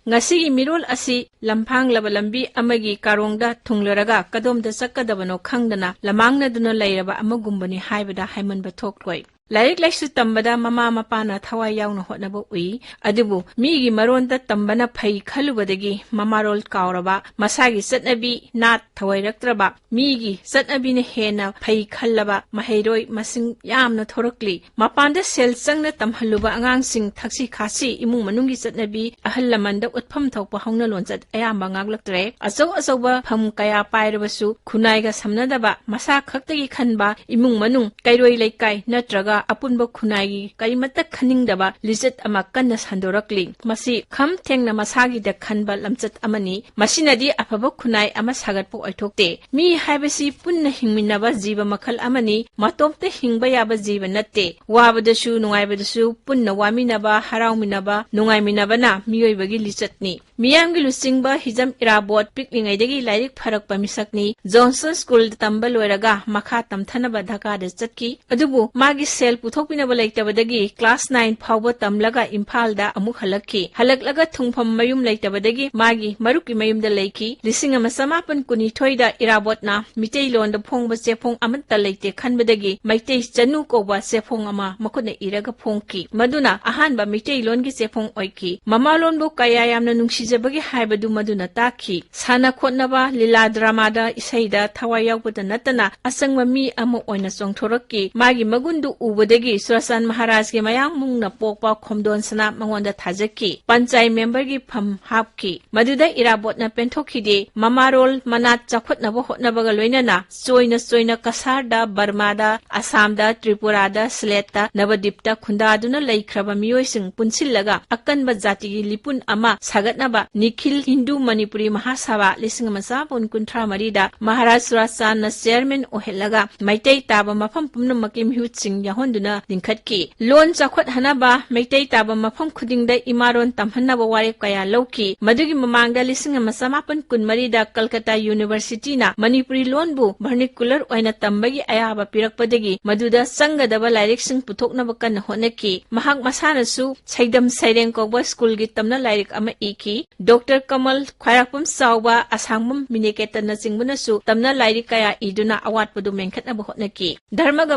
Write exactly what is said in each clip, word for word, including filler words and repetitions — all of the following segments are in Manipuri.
ꯉꯁꯤꯒꯤ ꯃꯤꯔꯣꯜ ꯑꯁꯤ ꯂꯝꯐꯥꯡꯂꯕ ꯂꯝꯕꯤ ꯑꯃꯒꯤ ꯀꯥꯔꯣꯡꯗ ꯊꯨꯡꯂꯔꯒ ꯀꯗꯣꯝꯗ ꯆꯠꯀꯗꯕꯅꯣ ꯈꯪꯗꯅ ꯂꯃꯥꯡꯅꯗꯨꯅ ꯂꯩꯔꯕ ꯑꯃꯒꯨꯝꯕꯅꯤ ꯍꯥꯏꯕꯗ ꯍꯥꯏꯃꯟꯕ ꯊꯣꯛꯂꯣꯏ꯫ ꯂꯥꯏꯔꯤꯛ ꯂꯥꯏꯁꯨ ꯇꯝꯕꯗ ꯃꯃꯥ ꯃꯄꯥꯅ ꯊꯋꯥꯏ ꯌꯥꯎꯅ ꯍꯣꯠꯅꯕ ꯎꯏ꯫ ꯑꯗꯨꯕꯨ ꯃꯤꯒꯤ ꯃꯔꯣꯟꯗ ꯇꯝꯕꯅ ꯐꯩ ꯈꯜꯂꯨꯕꯗꯒꯤ ꯃꯃꯥꯔꯣꯜ ꯀꯥꯎꯔꯕ, ꯃꯁꯥꯒꯤ ꯆꯠꯅꯕꯤ ꯅꯥꯠ ꯊꯧꯑꯣꯏꯔꯛꯇ꯭ꯔꯕ, ꯃꯤꯒꯤ ꯆꯠꯅꯕꯤꯅ ꯍꯦꯟꯅ ꯐꯩ ꯈꯜꯂꯕ ꯃꯍꯩꯔꯣꯏ ꯃꯁꯤꯡ ꯌꯥꯝꯅ ꯊꯣꯔꯛꯂꯤ꯫ ꯃꯄꯥꯟꯗ ꯁꯦꯜ ꯆꯪꯅ ꯇꯝꯍꯜꯂꯨꯕ ꯑꯉꯥꯡꯁꯤꯡ ꯊꯛꯁꯤ ꯈꯥꯁꯤ, ꯏꯃꯨꯡ ꯃꯅꯨꯡꯒꯤ ꯆꯠꯅꯕꯤ ꯑꯍꯜ ꯂꯃꯟꯗ ꯎꯠꯐꯝ ꯊꯣꯛꯄ ꯍꯧꯅ ꯂꯣꯟꯆꯠ ꯑꯌꯥꯝꯕ ꯉꯥꯛꯂꯛꯇ꯭ꯔꯦ꯫ ꯑꯆꯧ ꯑꯆꯧꯕ ꯐꯝ ꯀꯌꯥ ꯄꯥꯏꯔꯕꯁꯨ ꯈꯨꯟꯅꯥꯏꯒ ꯁꯝꯅꯗꯕ, ꯃꯁꯥ ꯈꯛꯇꯒꯤ ꯈꯟꯕ, ꯏꯃꯨꯡ ꯃꯅꯨꯡ, ꯀꯩꯔꯣꯏ ꯂꯩꯀꯥꯏ ꯅꯠꯇ꯭ꯔꯒ ꯑꯄꯨꯟꯕ ꯈꯨꯟꯅꯥꯏꯒꯤ ꯀꯔꯤꯃꯠꯇ ꯈꯟꯅꯤꯡꯗꯕ ꯂꯤꯆꯠ ꯑꯃ ꯀꯟꯅ ꯁꯟꯗꯣꯔꯛꯂꯤ꯫ ꯃꯁꯤ ꯈꯝ ꯊꯦꯡꯅ ꯃꯁꯥꯒꯤꯗ ꯈꯟꯕ ꯂꯝꯆꯠ ꯑꯃꯅꯤ꯫ ꯃꯁꯤꯅꯗꯤ ꯑꯐꯕ ꯈꯨꯟꯅꯥꯏ ꯑꯃ ꯁꯥꯒꯠꯄ ꯑꯣꯏꯊꯣꯛꯇꯦ꯫ ꯃꯤ ꯍꯥꯏꯕꯁꯤ ꯄꯨꯟꯅ ꯍꯤꯡꯃꯤꯟꯅꯕ ꯖꯤꯕ ꯃꯈꯜ ꯑꯃꯅꯤ꯫ ꯃꯇꯣꯝꯇ ꯍꯤꯡꯕ ꯌꯥꯕ ꯖꯤꯕ ꯅꯠꯇꯦ꯫ ꯋꯥꯕꯗꯁꯨ ꯅꯨꯡꯉꯥꯏꯕꯗꯁꯨ ꯄꯨꯟꯅ ꯋꯥꯃꯤꯟꯅꯕ, ꯍꯔꯥꯎꯃꯤꯟꯅꯕ, ꯅꯨꯡꯉꯥꯏꯃꯤꯟꯅꯕꯅ ꯃꯤꯑꯣꯏꯕꯒꯤ ꯂꯤꯆꯠꯅꯤ꯫ ꯃꯤꯌꯥꯝꯒꯤ ꯂꯨꯆꯤꯡꯕ ꯍꯤꯖꯝ ꯏꯔꯥꯕꯣꯠ ꯄꯤꯛꯂꯤꯉꯩꯗꯒꯤ ꯂꯥꯏꯔꯤꯛ ꯐꯔꯛꯄ ꯃꯤꯁꯛꯅꯤ꯫ ꯖꯣꯟꯁꯟ ꯁ꯭ꯀꯨꯜꯗ ꯇꯝꯕ ꯂꯣꯏꯔꯒ ꯃꯈꯥ ꯇꯝꯊꯅꯕ ꯙꯥꯀꯥꯗ ꯆꯠꯈꯤ꯫ ꯑꯗꯨꯕꯨ ꯃꯥꯒꯤ ꯁꯦꯜ ꯄꯨꯊꯣꯛꯄꯤꯅꯕ ꯂꯩꯇꯕꯗꯒꯤ ꯀ꯭ꯂꯥꯁ ꯅꯥꯏꯟ ꯐꯥꯎꯕ ꯇꯝꯂꯒ ꯏꯝꯐꯥꯜꯗ ꯑꯃꯨꯛ ꯍꯜꯂꯛꯈꯤ꯫ ꯍꯜꯂꯛꯂꯒ ꯊꯨꯡꯐꯝ ꯃꯌꯨꯝ ꯂꯩꯇꯕꯗꯒꯤ ꯃꯥꯒꯤ ꯃꯔꯨꯞꯀꯤ ꯃꯌꯨꯝꯗ ꯂꯩꯈꯤ꯫ ꯂꯤꯁꯤꯡ ꯑꯃ ꯆꯃꯥꯄꯟ ꯀꯨꯟꯅꯤꯊꯣꯏꯗ ꯏꯔꯥꯕꯣꯠꯅ ꯃꯤꯇꯩꯂꯣꯟꯗ ꯐꯣꯡꯕ ꯆꯦꯐꯣꯡ ꯑꯃꯠꯇ ꯂꯩꯇꯦ ꯈꯟꯕꯗꯒꯤ ꯃꯩꯇꯩ ꯆꯅꯨ ꯀꯧꯕ ꯆꯦꯐꯣꯡ ꯑꯃ ꯃꯈꯨꯠꯅ ꯏꯔꯒ ꯐꯣꯡꯈꯤ꯫ ꯃꯗꯨꯅ ꯑꯍꯥꯟꯕ ꯃꯤꯇꯩꯂꯣꯟꯒꯤ ꯆꯦꯐꯣꯡ ꯑꯣꯏꯈꯤ꯫ ꯃꯃꯥꯂꯣꯟꯕꯨ ꯀꯌꯥ ꯌꯥꯝꯅ ꯅꯨꯡꯁꯤꯖꯕꯒꯦ ꯍꯥꯏꯕꯗꯨ ꯃꯗꯨꯅ ꯇꯥꯛꯈꯤ꯫ ꯁꯥꯟꯅ ꯈꯣꯠꯅꯕ, ꯂꯤꯂꯥ ꯗ꯭ꯔꯃꯥꯗ, ꯏꯁꯩꯗ ꯊꯋꯥꯏ ꯌꯥꯎꯕꯇ ꯅꯠꯇꯅ ꯑꯆꯪꯕ ꯃꯤ ꯑꯃ ꯑꯣꯏꯅ ꯆꯣꯡꯊꯣꯔꯛꯈꯤ꯫ ꯃꯥꯒꯤ ꯃꯒꯨꯟꯗꯨ ꯎꯕꯗꯒꯤ ꯆꯨꯔꯥꯆꯥꯟ ꯃꯍꯥꯔꯥꯖꯒꯤ ꯃꯌꯥꯡꯃꯨꯡꯅ ꯄꯣꯛꯄ ꯈꯣꯝꯗꯣꯟꯁꯅꯥ ꯃꯉꯣꯟꯗ ꯊꯥꯖꯈꯤ꯫ ꯄꯟꯆꯥꯏ ꯃꯦꯝꯕꯔꯒꯤ ꯐꯝ ꯍꯥꯞꯈꯤ꯫ ꯃꯗꯨꯗ ꯏꯔꯥꯕꯣꯠꯅ ꯄꯦꯟꯊꯣꯛꯈꯤꯗꯦ꯫ ꯃꯃꯥꯔꯣꯜ ꯃꯅꯥꯠ ꯆꯥꯎꯈꯠꯅꯕ ꯍꯣꯠꯅꯕꯒ ꯂꯣꯏꯅꯅ ꯆꯣꯏꯅ ꯆꯣꯏꯅ ꯀꯁꯥꯔꯗ, ꯕꯔꯃꯥꯗ, ꯑꯁꯥꯝꯗ, ꯇ꯭ꯔꯤꯄꯨꯔꯥꯗ, ꯁꯤꯂꯦꯠꯇ, ꯅꯕꯗꯤꯞꯇ ꯈꯨꯟꯗꯥꯗꯨꯅ ꯂꯩꯈ꯭ꯔꯕ ꯃꯤꯑꯣꯏꯁꯤꯡ ꯄꯨꯟꯁꯤꯜꯂꯒ ꯑꯀꯟꯕ ꯖꯥꯇꯤꯒꯤ ꯂꯤꯄꯨꯟ ꯑꯃ ꯁꯥꯒꯠꯅꯕ ꯅꯤꯈꯤꯜ ꯍꯤꯟꯗꯨ ꯃꯅꯤꯄꯨꯔꯤ ꯃꯍꯥꯁꯚꯥ ꯂꯤꯁꯤꯡ ꯑꯃ ꯆꯥꯃꯥꯄꯟ ꯀꯨꯟꯊ꯭ꯔꯥ ꯃꯔꯤꯗ ꯃꯍꯥꯔꯥꯖ ꯁꯨꯔꯥꯆꯥꯟꯅ ꯆꯤꯌꯔꯃꯦꯟ ꯑꯣꯏꯍꯜꯂꯒ ꯃꯩꯇꯩ ꯇꯥꯕ ꯃꯐꯝ ꯄꯨꯝꯅꯃꯛꯀꯤ ꯃꯤꯍꯨꯠꯁꯤꯡ ꯌꯥꯎꯍꯟ ꯈꯟꯗꯨꯅ ꯂꯤꯡꯈꯠꯈꯤ꯫ ꯂꯣꯟ ꯆꯥꯎꯈꯠꯍꯟꯅꯕ ꯃꯩꯇꯩ ꯇꯥꯕ ꯃꯐꯝ ꯈꯨꯗꯤꯡꯗ ꯏꯃꯥꯔꯣꯟ ꯇꯝꯍꯟꯅꯕ ꯋꯥꯔꯦꯞ ꯀꯌꯥ ꯂꯧꯈꯤ꯫ ꯃꯗꯨꯒꯤ ꯃꯃꯥꯡꯗ ꯂꯤꯁꯤꯡ ꯑꯃ ꯆꯃꯥꯄꯟ ꯀꯨꯟꯃꯔꯤꯗ ꯀꯜꯀꯇꯥ ꯌꯨꯅꯤꯚꯔꯁꯤꯇꯤꯅ ꯃꯅꯤꯄꯨꯔꯤ ꯂꯣꯟꯕꯨ vernacular ꯑꯣꯏꯅ ꯇꯝꯕꯒꯤ ꯑꯌꯥꯕ ꯄꯤꯔꯛꯄꯗꯒꯤ ꯃꯗꯨꯗ ꯆꯪꯒꯗꯕ ꯂꯥꯏꯔꯤꯛꯁꯤꯡ ꯄꯨꯊꯣꯛꯅꯕ ꯀꯟꯅ ꯍꯣꯠꯅꯈꯤ꯫ ꯃꯍꯥꯛ ꯃꯁꯥꯅꯁꯨ ꯁꯩꯗꯝ ꯁꯩꯔꯦꯡ ꯀꯧꯕ ꯁ꯭ꯀꯨꯜꯒꯤ ꯇꯝꯅ ꯂꯥꯏꯔꯤꯛ ꯑꯃ ꯏꯈꯤ꯫ ꯗꯣꯛꯇꯔ ꯀꯃꯜ, ꯈ꯭ꯋꯥꯏꯔꯥꯛꯄꯝ ꯆꯥꯎꯕ, ꯑꯁꯥꯡꯕꯝ ꯃꯤꯅꯦꯀꯦꯇꯟꯅꯆꯤꯡꯕꯅꯁꯨ ꯇꯝꯅ ꯂꯥꯏꯔꯤꯛ ꯀꯌꯥ ꯏꯗꯨꯅ ꯑꯋꯥꯠꯄꯗꯨ ꯃꯦꯟꯈꯠꯅꯕ ꯍꯣꯠꯅꯈꯤ꯫ ꯙꯔꯃꯒ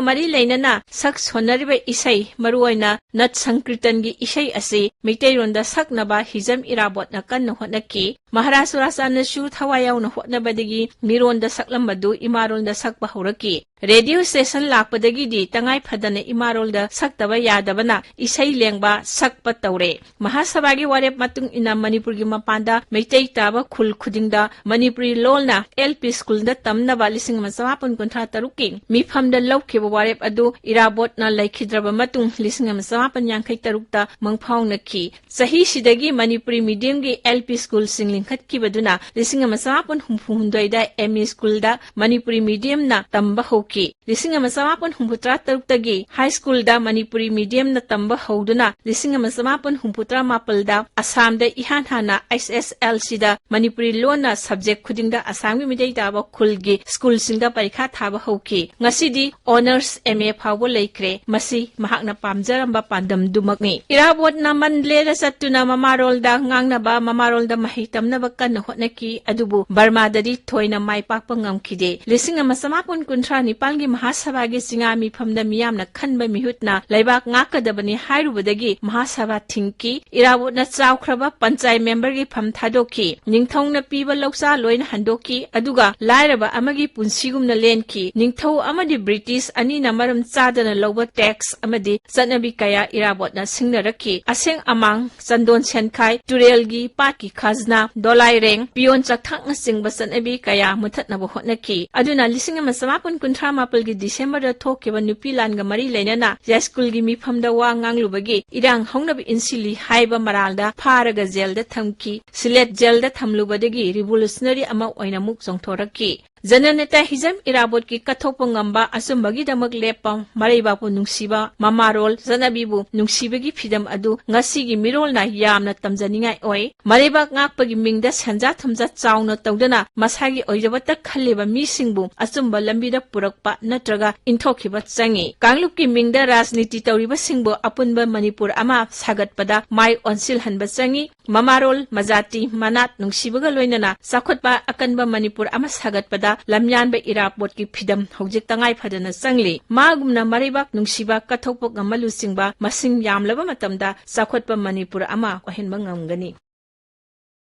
ꯃꯔꯤ ꯂꯩꯅꯅ ꯁꯛ ꯁꯣꯟꯅꯔꯤꯕ ꯏꯁꯩ, ꯃꯔꯨꯑꯣꯏꯅ ꯅꯠ ꯁꯪꯀ꯭ꯔꯤꯇꯟꯒꯤ ꯏꯁꯩ ꯑꯁꯤ ꯃꯩꯇꯩꯔꯣꯟꯗ ꯁꯛꯅꯕ ꯍꯤꯖꯝ ꯏꯔꯥꯕꯣꯠꯅ ꯀꯟꯅ ꯍꯣꯠꯅꯈꯤ꯫ ꯃꯍꯥꯔꯥꯖ ꯁꯨꯔꯥꯆꯥꯟꯗꯁꯨ ꯊꯋꯥꯏ ꯌꯥꯎꯅ ꯍꯣꯠꯅꯕꯗꯒꯤ ꯃꯤꯔꯣꯟꯗ ꯁꯛꯂꯝꯕꯗꯨ ꯏꯃꯥꯔꯣꯟꯗ ꯁꯛꯄ ꯍꯧꯔꯛꯈꯤ꯫ ꯔꯦꯗꯤꯑꯣ ꯁ꯭ꯇꯦꯁꯟ ꯂꯥꯛꯄꯗꯒꯤꯗꯤ ꯇꯉꯥꯏ ꯐꯗꯅ ꯏꯃꯥꯔꯣꯜꯗ ꯁꯛꯇꯕ ꯌꯥꯗꯕꯅ ꯏꯁꯩ ꯂꯦꯡꯕ ꯁꯛꯄ ꯇꯧꯔꯦ꯫ ꯃꯍꯥꯁꯚꯥꯒꯤ ꯋꯥꯔꯦꯞ ꯃꯇꯨꯡ ꯏꯟꯅ ꯃꯅꯤꯄꯨꯔꯒꯤ ꯃꯄꯥꯟꯗ ꯃꯩꯇꯩ ꯇꯥꯕ ꯈꯨꯜ ꯈꯨꯗꯤꯡꯗ ꯃꯅꯤꯄꯨꯔꯤ ꯂꯣꯜꯅ ꯑꯦꯜ ꯄꯤ ꯁ꯭ꯀꯨꯜꯗ ꯇꯝꯅꯕ ꯂꯤꯁꯤꯡ ꯑꯃ ꯆꯃꯥꯄꯟ ꯀꯨꯟꯊ꯭ꯔꯥ ꯇꯔꯨꯛꯀꯤ ꯃꯤꯐꯝꯗ ꯂꯧꯈꯤꯕ ꯋꯥꯔꯦꯞ ꯑꯗꯨ ꯏꯔꯥꯕꯣꯠꯅ ꯂꯩꯈꯤꯗ꯭ꯔꯕ ꯃꯇꯨꯡ ꯂꯤꯁꯤꯡ ꯑꯃ ꯆꯃꯥꯄꯟ ꯌꯥꯡꯈꯩ ꯇꯔꯨꯛꯇ ꯃꯪꯐꯥꯎꯅꯈꯤ꯫ ꯆꯍꯤꯁꯤꯗꯒꯤ ꯃꯅꯤꯄꯨꯔꯤ ꯃꯤꯗꯤꯌꯝꯒꯤ ꯑꯦꯜ ꯄꯤ ꯁ꯭ꯀꯨꯜꯁꯤꯡ ꯂꯤꯡꯈꯠꯈꯤꯕꯗꯨꯅ ꯂꯤꯁꯤꯡ ꯑꯃ ꯆꯃꯥꯄꯟ ꯍꯨꯝꯐꯨ ꯍꯨꯝꯗꯣꯏꯗ ꯑꯦꯝ ꯏ ꯁ꯭ꯀꯨꯜꯗ ꯃꯅꯤꯄꯨꯔꯤ ꯃꯤꯗꯤꯌꯝꯅ ꯇꯝꯕ ꯍꯧꯈꯤ꯫ ꯂꯤꯁꯤꯡ ꯑꯃ ꯆꯃꯥꯄꯟ ꯍꯨꯝꯐꯨꯇꯔꯥ ꯇꯔꯨꯛꯇꯒꯤ ꯍꯥꯏ ꯁ꯭ꯀꯨꯜꯗ ꯃꯅꯤꯄꯨꯔꯤ ꯃꯤꯗꯤꯌꯝꯅ ꯇꯝꯕ ꯍꯧꯗꯨꯅ ꯂꯤꯁꯤꯡ ꯑꯃ ꯆꯃꯥꯄꯟ ꯍꯨꯝꯐꯨꯇꯔꯥ ꯃꯥꯄꯜꯗ ꯑꯁꯥꯝꯗ ꯏꯍꯥꯟ ꯍꯥꯟꯅ ꯑꯩꯆ ꯑꯦꯁ ꯑꯦꯜ ꯁꯤꯗ ꯃꯅꯤꯄꯨꯔꯤ ꯂꯣꯟꯅ ꯁꯕꯖꯦꯛ ꯈꯨꯗꯤꯡꯗ ꯑꯁꯥꯝꯒꯤ ꯃꯤꯇꯩ ꯇꯥꯕ ꯈꯨꯜꯒꯤ ꯁ꯭ꯀꯨꯜꯁꯤꯡꯗ ꯄꯔꯤꯈꯥ ꯊꯥꯕ ꯍꯧꯈꯤ꯫ ꯉꯁꯤꯗꯤ ꯑꯣꯅꯔꯁ ꯑꯦꯝ ꯑꯦ ꯐꯥꯎꯕ ꯂꯩꯈ꯭ꯔꯦ꯫ ꯃꯁꯤ ꯃꯍꯥꯛꯅ ꯄꯥꯝꯖꯔꯝꯕ ꯄꯥꯟꯗꯝꯗꯨꯃꯛꯅꯤ꯫ ꯏꯔꯥꯕꯣꯠꯅ ꯃꯟꯗꯂꯦꯗ ꯆꯠꯇꯨꯅ ꯃꯃꯥꯔꯣꯜꯗ ꯉꯥꯡꯅꯕ, ꯃꯃꯥꯔꯣꯜꯗ ꯃꯍꯩ ꯇꯝꯅꯕ ꯀꯟꯅ ꯍꯣꯠꯅꯈꯤ, ꯑꯗꯨꯕꯨ ꯕꯔꯃꯥꯗꯗꯤ ꯊꯣꯏꯅ ꯃꯥꯏ ꯄꯥꯛꯄ ꯉꯝꯈꯤꯗꯦ꯫ ꯂꯤꯁꯤꯡ ꯑꯃ ꯆꯃꯥꯄꯟ ꯀꯨꯟꯊ꯭ꯔꯥ ꯅꯤꯄꯥꯟꯒꯤ ꯃꯍꯥꯁꯚꯥꯒꯤ ꯆꯤꯡꯉꯥ ꯃꯤꯐꯝꯗ ꯃꯤꯌꯥꯝꯅ ꯈꯟꯕ ꯃꯤꯍꯨꯠꯅ ꯂꯩꯕꯥꯛ ꯉꯥꯛꯀꯗꯕꯅꯤ ꯍꯥꯏꯔꯨꯕꯗꯒꯤ ꯃꯍꯥꯁꯚꯥ ꯊꯤꯡꯈꯤ꯫ ꯏꯔꯥꯕꯣꯠꯅ ꯆꯥꯎꯈ꯭ꯔꯕ ꯄꯟꯆꯥꯌꯠ ꯃꯦꯝꯕꯔꯒꯤ ꯐꯝ ꯊꯥꯗꯣꯛꯈꯤ꯫ ꯅꯤꯡꯊꯧꯅ ꯄꯤꯕ ꯂꯧꯁꯥ ꯂꯣꯏꯅ ꯍꯟꯗꯣꯛꯈꯤ, ꯑꯗꯨꯒ ꯂꯥꯏꯔꯕ ꯑꯃꯒꯤ ꯄꯨꯟꯁꯤꯒꯨꯝꯅ ꯂꯦꯟꯈꯤ꯫ ꯅꯤꯡꯊꯧ ꯑꯃꯗꯤ ꯕ꯭ꯔꯤꯇꯤꯁ ꯑꯅꯤꯅ ꯃꯔꯝ ꯆꯥꯗꯅ ꯂꯧꯕ ꯇꯦꯛꯁ ꯑꯃꯗꯤ ꯆꯠꯅꯕꯤ ꯀꯌꯥ ꯏꯔꯥꯕꯣꯠꯅ ꯁꯤꯡꯅꯔꯛꯈꯤ꯫ ꯑꯁꯦꯡ ꯑꯃꯥꯡ, ꯆꯟꯗꯣꯟ ꯁꯦꯟꯈꯥꯏ, ꯇꯨꯔꯦꯜꯒꯤ ꯄꯥꯠꯀꯤ ꯈꯖꯅꯥ, ꯗꯣꯂꯥꯏꯔꯦꯡ, ꯄꯤꯌꯣꯟ ꯆꯥꯛꯊꯥꯛꯅꯆꯤꯡꯕ ꯆꯠꯅꯕꯤ ꯀꯌꯥ ꯃꯨꯊꯠꯅꯕ ꯍꯣꯠꯅꯈꯤ꯫ ꯑꯗꯨꯅ ꯂꯤꯁꯤꯡ ꯑꯃ ꯆꯃꯥꯄꯟ ꯀꯨꯟꯊ꯭ꯔꯥ ꯃꯥꯄꯜꯒꯤ ꯗꯤꯁꯦꯝꯕꯔꯗ ꯊꯣꯛꯈꯤꯕ ꯅꯨꯄꯤ ꯂꯥꯟꯒ ꯃꯔꯤ ꯂꯩꯅꯅ ꯌꯥꯏꯁ꯭ꯀꯨꯜꯒꯤ ꯃꯤꯐꯝꯗ ꯋꯥ ꯉꯥꯡꯂꯨꯕꯒꯤ ꯏꯔꯥꯡ ꯍꯧꯅꯕ ꯏꯟꯁꯤꯜꯂꯤ ꯍꯥꯏꯕ ꯃꯔꯥꯜꯗ ꯐꯥꯔꯒ ꯖꯦꯜꯗ ꯊꯝꯈꯤ꯫ ꯁꯤꯂꯦꯠ ꯖꯦꯜꯗ ꯊꯝꯂꯨꯕꯗꯒꯤ ꯔꯤꯚꯣꯂꯨꯁꯅꯔꯤ ꯑꯃ ꯑꯣꯏꯅ ꯑꯃꯨꯛ ꯆꯣꯡꯊꯣꯔꯛꯈꯤ꯫ ꯖꯅꯅꯦꯇꯥ ꯍꯤꯖꯝ ꯏꯔꯥꯕꯣꯠꯀꯤ ꯀꯠꯊꯣꯛꯄ ꯉꯝꯕ ꯑꯆꯨꯝꯕꯒꯤꯗꯃꯛ ꯂꯦꯞꯄ ꯃꯔꯩꯕꯥꯛꯄꯨ ꯅꯨꯡꯁꯤꯕ ꯃꯃꯥꯔꯣꯜ ꯆꯠꯅꯕꯤꯕꯨ ꯅꯨꯡꯁꯤꯕꯒꯤ ꯐꯤꯗꯝ ꯑꯗꯨ ꯉꯁꯤꯒꯤ ꯃꯤꯔꯣꯜꯅ ꯌꯥꯝꯅ ꯇꯝꯖꯅꯤꯡꯉꯥꯏ ꯑꯣꯏ꯫ ꯃꯔꯩꯕꯥꯛ ꯉꯥꯛꯄꯒꯤ ꯃꯤꯡꯗ ꯁꯦꯟꯖꯥ ꯊꯨꯝꯖꯥ ꯆꯥꯎꯅ ꯇꯧꯗꯨꯅ ꯃꯁꯥꯒꯤ ꯑꯣꯏꯖꯕꯇ ꯈꯜꯂꯤꯕ ꯃꯤꯁꯤꯡꯕꯨ ꯑꯆꯨꯝꯕ ꯂꯝꯕꯤꯗ ꯄꯨꯔꯛꯄ ꯅꯠꯇ꯭ꯔꯒ ꯏꯟꯊꯣꯛꯈꯤꯕ ꯆꯪꯏ꯫ ꯀꯥꯡꯂꯨꯞꯀꯤ ꯃꯤꯡꯗ ꯔꯥꯖꯅꯤꯇꯤ ꯇꯧꯔꯤꯕꯁꯤꯡꯕꯨ ꯑꯄꯨꯟꯕ ꯃꯅꯤꯄꯨꯔ ꯑꯃ ꯁꯥꯒꯠꯄꯗ ꯃꯥꯏ ꯑꯣꯟꯁꯤꯜꯍꯟꯕ ꯆꯪꯏ꯫ ꯃꯃꯥꯔꯣꯜ, ꯃꯖꯥꯇꯤ, ꯃꯅꯥꯠ ꯅꯨꯡꯁꯤꯕꯒ ꯂꯣꯏꯅꯅ ꯆꯥꯎꯈꯠꯄ ꯑꯀꯟꯕ ꯃꯅꯤꯄꯨꯔ ꯑꯃ ꯁꯥꯒꯠꯄꯗ ꯂꯝꯌꯥꯟꯕ ꯏꯔꯥꯕꯣꯠꯀꯤ ꯐꯤꯗꯝ ꯍꯧꯖꯤꯛ ꯇꯉꯥꯏ ꯐꯗꯅ ꯆꯪꯂꯤ꯫ ꯃꯥꯒꯨꯝꯅ ꯃꯔꯩꯕꯥꯛ ꯅꯨꯡꯁꯤꯕ, ꯀꯠꯊꯣꯛꯄ ꯉꯝꯃ ꯂꯨꯆꯤꯡꯕ ꯃꯁꯤꯡ ꯌꯥꯝꯂꯕ ꯃꯇꯝꯗ ꯆꯥꯎꯈꯠꯄ ꯃꯅꯤꯄꯨꯔ ꯑꯃ ꯑꯣꯏꯍꯟꯕ ꯉꯝꯒꯅꯤ꯫